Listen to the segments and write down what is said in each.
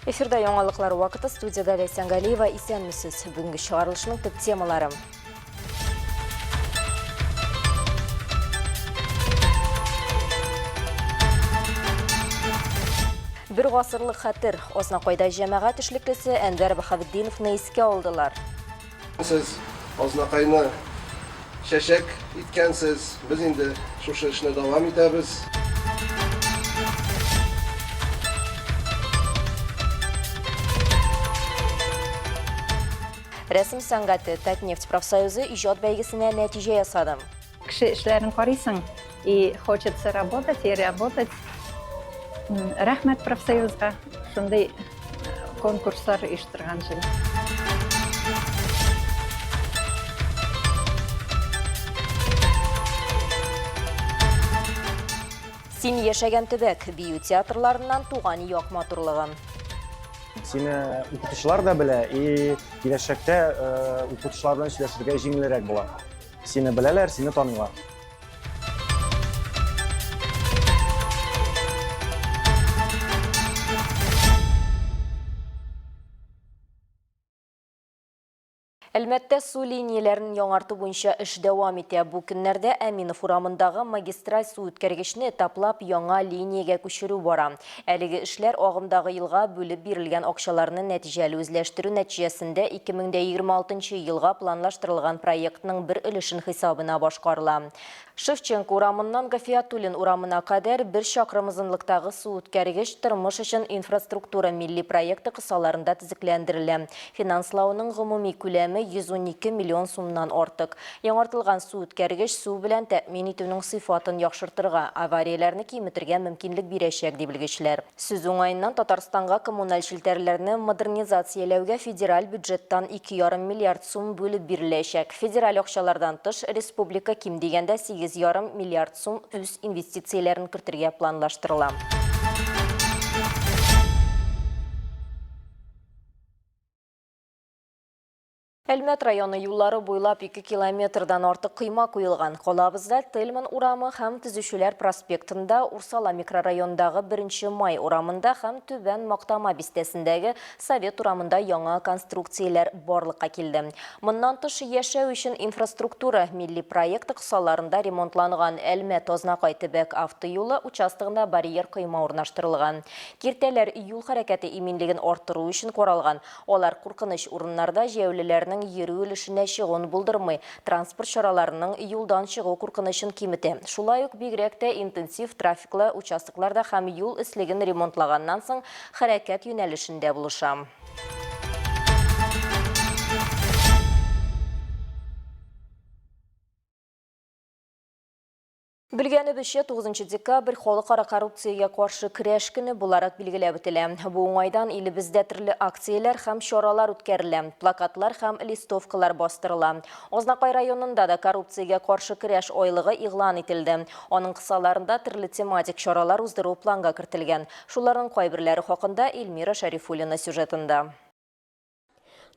Эфирда яңалыклар вакыты студиядә Ләйсән Галиева. Исәнмесез. Бүгенге чыгарылышның төп темалары. Бер гасырлык хәтер. Азнакайда җәмәгать эшлеклесе Әнвәр Баһаветдиновны искә алдылар. Сез Азнакайны чәчәк иткәнсез, без инде шушы эшне дәвам итәбез. Рәсем сәнгате Татнефть профсоюзы иҗат бәйгесенә нәтиҗә ясады. Кеше эшләрен карыйсың, и хочется работать, и работать. Рәхмәт профсоюзга, шундый конкурслар оештырган өчен. Син яшәгән төбәк, бию театрларыннан туган як матурлыгы. Сине укытучылар да белә, и киләчәктә укытучылар белән сөйләшергә җиңелрәк була. Сине беләләр, сине таныйлар. Әлмәттә су линияләрен яңарту буенча эш дәвам итә. Бу көннәрдә Әминов урамындагы магистраль су үткәргечне этаплап яңа линиягә күчерү бара. Әлеге эшләр агымдагы елга бүлеп бирелгән акчаларны нәтиҗәле үзләштерү нәтиҗәсендә 2026 елга планлаштырылган проектның бер өлешен хисабына башкарыла. Шевченко урамыннан Гафиятуллин урамына кадәр бер чакрым озынлыктагы су үткәргеч Тормыш өчен инфраструктура милли проекты кысаларында төзекләндерелә. Финанслауның гомуми күләме 112 миллион сумнан артык. Яңартылган су үткәргеч су белән тәэмин итүнең сыйфатын яхшыртырга, аварияләрне киметергә мөмкинлек бирәчәк, ди белгечләр. Сүз уңаеннан, Татарстанга коммуналь челтәрләрне модернизацияләүгә федераль бюджеттан 2,5 миллиард сум бүлеп биреләчәк. Федераль акчалардан тыш, республика ким дигәндә 8,5 миллиард сум үз инвестицияләрен кертергә планлаштырыла. Әлмәт районы юллары буйлап 2 километрдан артык койма куелган. Калабызда Тельман урамы һәм Төзүчеләр проспектында, Урсала микрорайонындагы 1 май урамында һәм Түбән Мактама бистәсендәге Совет урамында яңа конструкцияләр барлыкка килде. Моннан тыш, Яшәү өчен инфраструктура милли проекты кысаларында ремонтланган Әлмәт-Азнакай төбәк автоюлы участогында барьер койма урнаштырылган. Киртәләр юл хәрәкәте иминлеген арттыру өчен каралган. Алар куркыныч урыннарда җәяүлеләрнең йөрү өлешенә чыгуын булдырмый, транспорт чараларының юлдан чыгу куркынычын киметә. Шулай ук бигрәк тә интенсив трафиклы участокларда һәм юл өслеген ремонтлаганнан соң хәрәкәт юнәлешендә булыша. Белгәнебезчә, 9 декабрь халыкара коррупциягә каршы көрәш көне буларак билгеләп үтелә. Бу уңайдан илебездә төрле акцияләр һәм чаралар үткәрелә, плакатлар һәм листовкалар бастырыла. Азнакай районында да коррупциягә каршы көрәш айлыгы игълан ителде. Аның кысаларында төрле тематик чаралар уздыру планга кертелгән. Шуларның кайберләре хакында Эльмира Шәрифуллина сюжетында.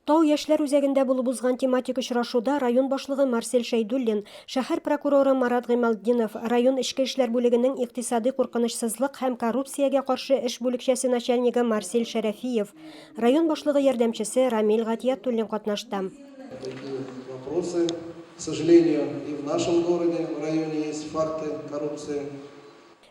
Тау яшьләр үзәгендә булып узган тематик очрашуда район башлыгы Марсель Шәйдуллин, шәһәр прокуроры Марат Гыймалтдинов, район эчке эшләр бүлегенең икътисадый куркынычсызлык һәм коррупциягә каршы эш бүлекчәсе начальнигы Марсель Шәрәфиев, район башлыгы ярдәмчесе Рамил Гатиятуллин катнашты. Такие вопросы. К сожалению, и в нашем городе, в районе есть факты коррупции.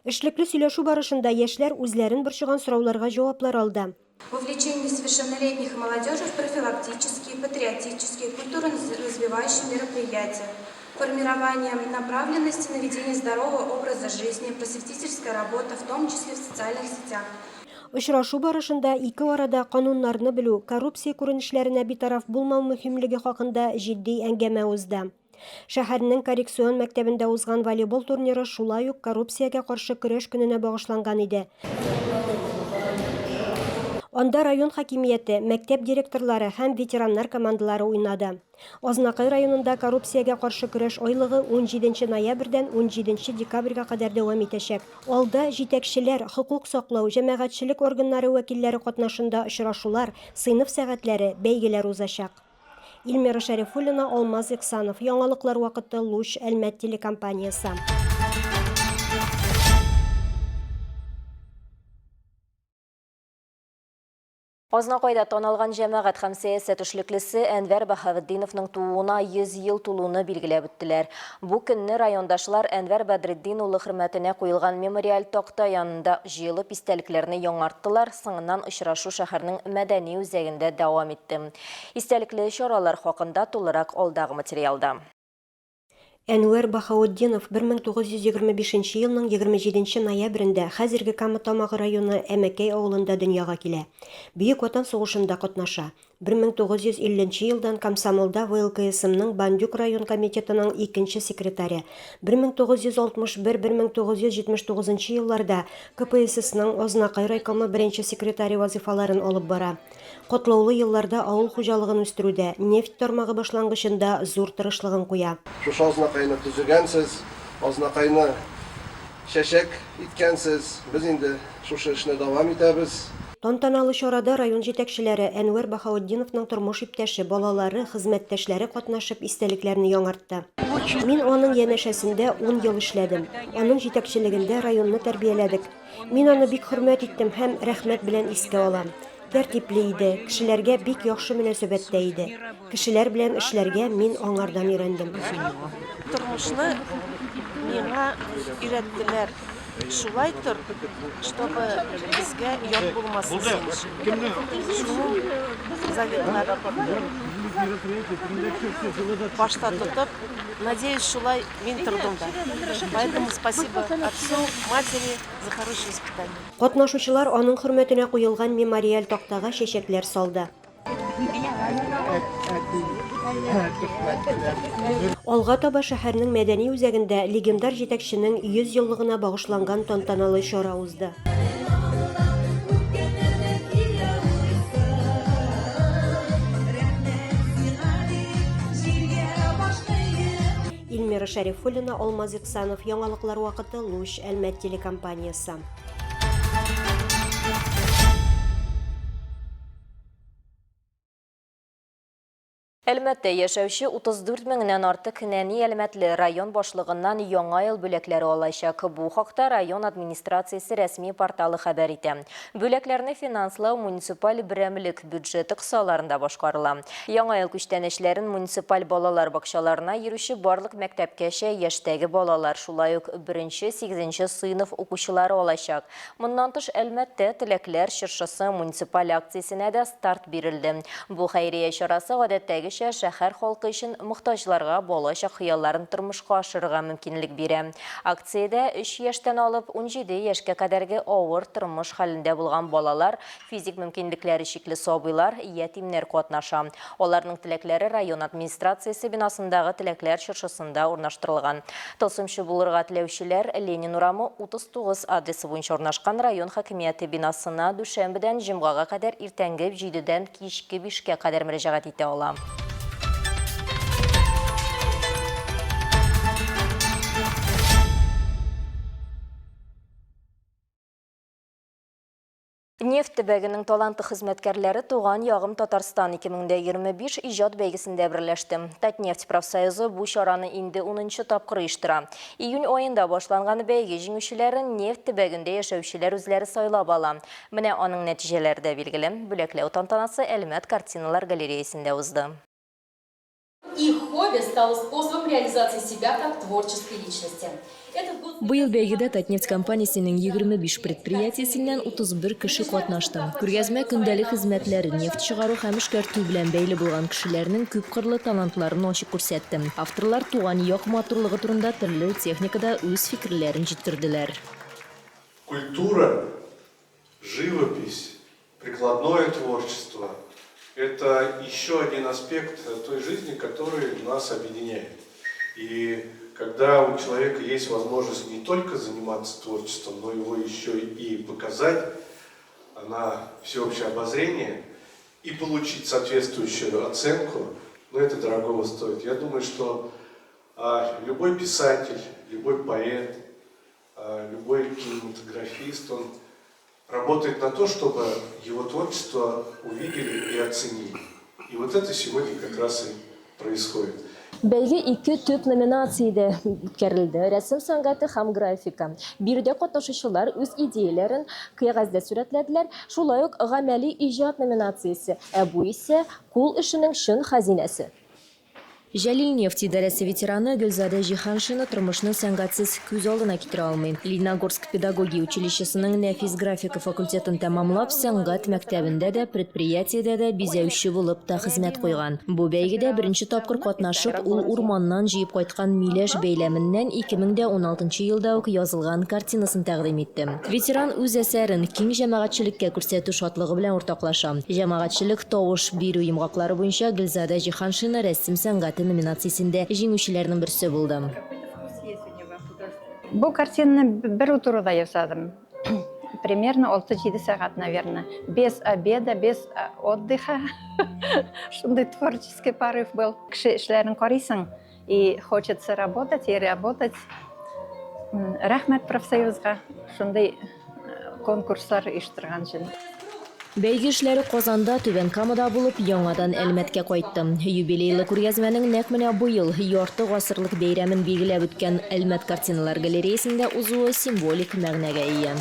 Эшлекле сөйләшү барышында яшьләр үзләрен борчыган сорауларга җаваплар алды. Вовлечение несовершеннолетних и молодежи в профилактические, патриотические, культурно-развивающие мероприятия, формирование направленности на ведение здорового образа жизни, просветительская работа, в том числе в социальных сетях. Очрашу барышында ике арада кануннарны белү, коррупция күренешләренә битараф булмау мөһимлеге хакында җитди әңгәмә узды. Шәһәрнең коррекцион мәктәбендә узган волейбол турниры шулай ук коррупциягә каршы көрәш көненә багышланган иде. Анда район хакимияте, мәктәп директорлары һәм ветераннар командалары уйнады. Азнакай районында коррупциягә каршы көрәш айлыгы унҗиденче ноябрьдән унҗиденче декабрьгә кадәр дәвам итәчәк. Алда җитәкчеләр, хокук саклау, җәмәгатьчелек органнары вәкилләре катнашында очрашулар, сыйныф сәгатьләре, бәйгеләр узачак. Ильмира Шәрифуллина, Алмаз Иксанов. Яңалыклар вакыты, Луч, Әлмәт телекомпаниясе. Азнакайда танылган җәмәгать һәм сәясәт эшлеклесе Әнвәр Баһаветдиновның тууына 100 ел тулуны билгеләп үттеләр. Бу көнне райондашлар Әнвәр Бәдретдин улы хөрмәтенә куелган мемориаль такта янында җыелып истәлекләрне яңарттылар, соңыннан очрашу шәһәрнең мәдәни үзәгендә дәвам итте. Истәлекле чаралар хакында тулырак алдагы материалда. Әнвәр Баһаутдинов 1925 елның 27 ноябрендә хәзерге Кама Тамагы районы Әмәкәй авылында дөньяга килә. Бөек Ватан сугышында катнаша. 1950 нче елдан комсомолда ВЛКСМның Бандюк район комитетының икенче секретаре, 1961-1979 елларда КПССның Азнакай райкомы беренче секретаре вазыйфаларын алып бара. Катлаулы елларда авыл хуҗалыгын үстерүдә, нефть тармагы башлангычында зур тырышлыгын куя. Шушы Азнакайны төзегәнсез, Азнакайны чәчәк иткәнсез. Без инде шушы эшне дәвам итәбез. Тантаналы чарада район җитәкчеләре, Әнвәр Баһаутдиновның тормыш иптәше, балалары, хезмәттәшләре катнашып истәлекләрне яңартты. Мин аның янәшәсендә ун ел эшләдем. Аның җитәкчелегендә районны тәрбияләдек. Мин аны бик хөрмәт иттем һәм рәхмәт белән искә алам. Тәртипле иде, кешеләргә бик яхшы мөнәсәбәттә иде. Кешеләр белән эшләргә мин аңардан өйрәндем. Тормышны миңа өйрәттеләр. Шулай тор, чтобы безгә ят булмасын син өчен. Шуның заветларын башта тотып, надеюсь, шулай мин тордым да. Поэтому спасибо отцу, матери за хорошее воспитание. Катнашучылар аның хөрмәтенә куелган мемориаль тактага чәчәкләр салды. Алга таба шәһәрнең мәдәни үзәгендә легендар җитәкченең 100 еллыгына багышланган тантаналы чара узды. Эльмира Шәрифуллина, Алмаз Иксанов, Яңалыклар вакыты, Луч, Әлмәт телекомпаниясе. Әлмәттә яшәүче 34 меңнән артык нәни әлмәтле район башлыгыннан Яңа ел бүләкләре алачак. Бу хакта район администрациясе рәсми порталы хәбәр итә. Бүләкләрне финанслау муниципаль берәмлек бюджеты кысаларында башкарыла. Яңа ел күчтәнәчләрен муниципаль балалар бакчаларына йөрүче барлык мәктәпкәчә яшьтәге балалар, шулай ук беренче, сигезенче сыйныф укучылары алачак. Моннан тыш, Әлмәттә Теләкләр чыршысы муниципаль акциясенә дә старт бирелде. Бу хәйрия чарасы, гадәттәгечә, шәһәр халкы өчен мохтаҗларга балачак хыялларын тормышка ашырырга мөмкинлек бирә. Акциядә өч яшьтән алып 17 яшькә кадәрге авыр тормыш хәлендә булган балалар, Физик мөмкинлекләре чикле сабыйлар, ятимнәр катнаша. Аларның теләкләре район администрациясе бинасындагы Теләкләр чыршысында урнаштырылган. Тылсымчы булырга теләүчеләр Ленин урамы, 39 адресы буенча урнашкан район хакимияте бинасына дүшәмбедән җомгага кадәр иртәнге җидедән кичке бишкә кадәр мөрәҗәгать итә ала. Нефть төбәгенең талантлы хезмәткәрләре Туган ягым Татарстан 2025 иҗат бәйгесендә берләште. Татнефть профсоюзы бу чараны инде унынчы тапкыр оештыра. Июнь аенда башланган бәйге җиңүчеләрен нефть төбәгендә яшәүчеләр үзләре сайлап ала. Менә аның нәтиҗәләре дә билгеле. Бүләкләү тантанасы Әлмәт картиналар галереясендә узды. Их хобби стало способом реализации себя как творческой личности. Быел бәйгедә Татнефть компаниясенең 25 предприятиесеннән 31 кеше катнашты. Күргәзмә көндәлек хезмәтләре, нефть чыгару һәм эшкәртү белән бәйле булган кешеләрнең күпкырлы талантларын ачык күрсәтте. Авторлар туган як матурлыгы турында төрле техникада үз фикерләрен җиткерделәр. Культура, живопись, прикладное творчество – это еще один аспект той жизни, который нас объединяет. И когда у человека есть возможность не только заниматься творчеством, но его еще и показать на всеобщее обозрение и получить соответствующую оценку, ну это дорогого стоит. Я думаю, что а, любой писатель, любой поэт, а, любой кинематографист, он работает на то, чтобы его творчество увидели и оценили. И вот это сегодня как раз и происходит. Бәйге ике төп номинациядә үткәрелде, рәсем сәнгате һәм графика. Биредә катнашучылар үз идеяләрен кәгазьдә сурәтләделәр, шулай ук гамәли иҗат номинациясе, ә бу исә, кул эшенең чын хәзинәсе. Җәлилнефть идарәсе ветераны Гөлзадә Җиһаншина тормышны сәнгатьсез күз алдына китерә алмый. Лениногорск педагогия училищесының нәфис графика факультетын тәмамлап, сәнгать мәктәбендә дә, предприятиедә дә бизәүче булып та хезмәт куйган. Бу бәйгедә беренче тапкыр катнашып, ул урманнан җыеп кайткан миләш бәйләменнән 2016 елда ук язылган картинасын тәкъдим итте. Ветеран үз әсәрен киң җәмәгатьчелеккә күрсәтү шатлыгы белән уртаклаша. Җәмәгатьчелек тавыш бирү йомгаклары буенча Гөлзада Җиһаншина рәсем сәнгате номинациясендә җиңүчеләрнең берсе булды. Бу картинаны бер утыруда ясадым. Примерно 6-7 сәгать, наверное. Без обеда, без отдыха. Шундый творческий порыв был. Кеше эшләрен карыйсың, И хочется работать и работать. Рәхмәт профсоюзга шундый конкурслар оештырган өчен. Бәйге эшләре Казанда, Түбән Камада булып, яңадан Әлмәткә кайтты. Юбилейлы күргәзмәнең нәкъ менә быел, ярты гасырлык бәйрәмен билгеләп үткән Әлмәт картиналар галереясендә узуы символик мәгънәгә ия.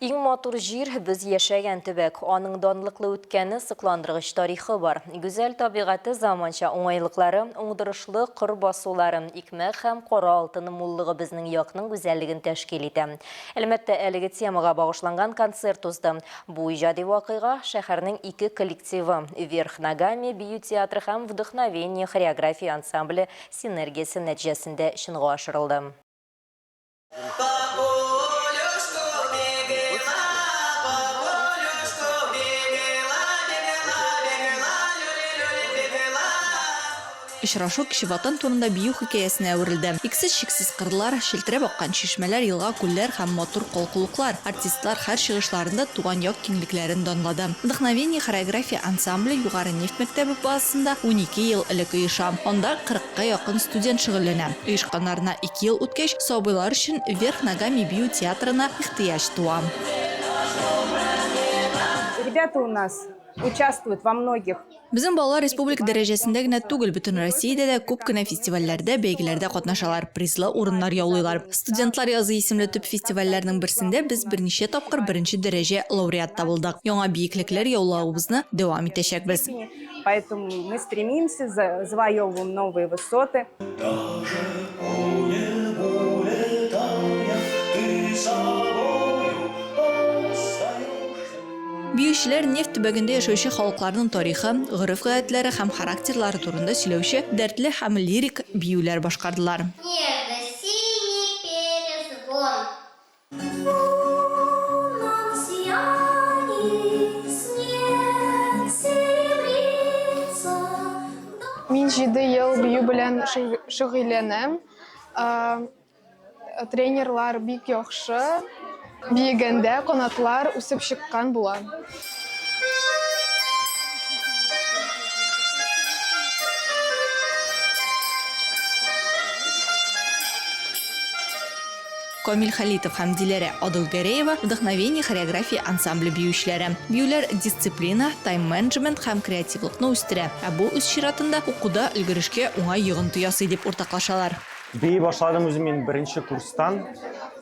Иң матур җир, без яшәгән төбәк. Аның данлыклы үткәне, сокландыргыч тарихы бар. Гүзәл табигате, заманча уңайлыклары, уңдырышлы кыр басулары, икмәк һәм кара алтын муллыгы безнең якның гүзәллеген тәшкил итә. Әлмәттә әлеге темага багышланган концерт узды. Бу иҗади вакыйга шәһәрнең ике коллективы, Вверх ногами бию театры һәм Вдохновение хореография ансамбле синергиясе нәтиҗәсендә чынга ашырылды. Очрашу Кече Ватан турында бию хикәясенә әверелде. Иксез-чиксез кырлар, челтерәп аккан чишмәләр, елга-күлләр һәм матур калкулыклар. Артистлар һәр чыгышларында туган як киңлекләрен данлады. Вдохновение хореография ансамбле Югары нефть мәктәбе базасында 12 ел элек оеша. Анда 40 ка якын студент шөгыльләнә. Оешканнарына ике ел үткәч, сабыйлар өчен Вверх ногами бию театрына ихтыяҗ туа. Ребята у нас участвуют во многих. Безнең балалар республика дәрәҗәсендә генә түгел, бөтен Россиядә дә күп кенә фестивальләрдә, бәйгеләрдә катнашалар, призлы урыннар яулыйлар. Студентлар язы исемле төп фестивальләрнең берсендә без берничә тапкыр беренче дәрәҗә лауреат та булдык. Яңа биеклекләр яулавыбызны дәвам итәчәкбез. Поэтому мы стремимся, завоевываем новые высоты. Биючеләр нефть төбәгендә яшәүче халыкларның тарихы, гореф-гадәтләре һәм характерлары турында сөйләүче дәртле һәм лирик биюләр башкардылар. Нежно-синий перезвон. Мин җиде ел бию белән шөгыльләнәм. Тренерлар бик яхшы. Биегәндә канатлар үсеп чыккан була. Камил Халитов һәм Диләрә Адылгәрәева Вдохновение хореография ансамбле биючеләре. Биюләр дисциплина, тайм-менеджмент һәм креативлыкны үстерә, ә бу үз чиратында укуда өлгерешкә уңай йогынты ясый дип уртаклашалар. Бии башладым үзем мин беренче курстан.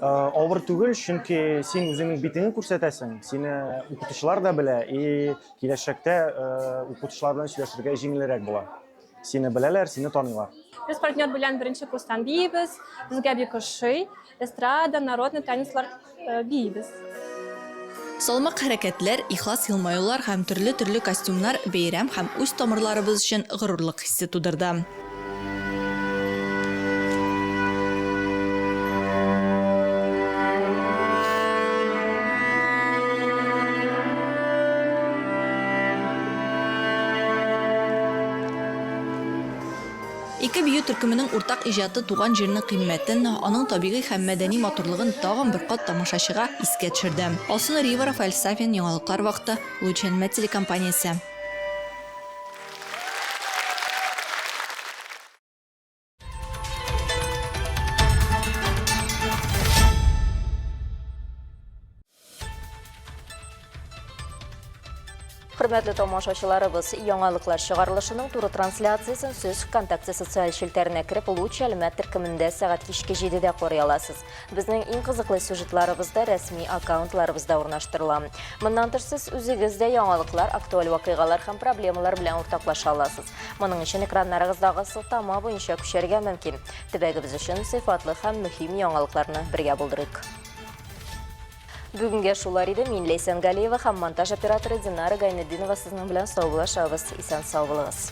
Авыр түгел, чөнки син үзеңнең битеңне күрсәтәсең, сине укытучылар да белә, и киләчәктә укытучылар белән сөйләшергә җиңелрәк була. Сине беләләр, сине таныйлар. Без партнер белән беренче курстан биибез. Безгә бик ошый. Эстрада, народный танецлар э, биибез. Салмак хәрәкәтләр, ихлас елмаюлар һәм төрле-төрле костюмнар бәйрәм һәм үз тамырларыбыз өчен горурлык хисе тудырды. Ике бию төркеменең уртак иҗаты туган җирнең кыйммәтен, аның табигый һәм мәдәни матурлыгын тагын бер кат тамашачыга искә төшерде. Алсу Нуриева, Рафаэль Сафин, Яңалыклар вакыты, Луч Әлмәт телекомпаниясе. Хөрмәтле тамашачыларыбыз, яңалыклар чыгарылышының туры трансляциясен сез ВКонтакте социаль челтәренә кереп Луч Әлмәт төркемендә сәгать кичке 7-дә карый аласыз. Безнең иң кызыклы сюжетларыбыз да рәсми аккаунтларыбызда урнаштырыла. Моннан тыш сез үзегез дә яңалыклар, актуаль вакыйгалар һәм проблемалар белән уртаклаша аласыз. Моның өчен экраннарыгыздагы сылтама буенча күчәргә мөмкин. Төбәгебез өчен сыйфатлы һәм мөһим яңалыкларны бергә булдырыйк. Бүгенгә шулар иде. Мин Ләйсән Галиева һәм монтаж операторы Динара Гайнетдинова сезнең белән саубуллашабыз. Исән сау булыгыз.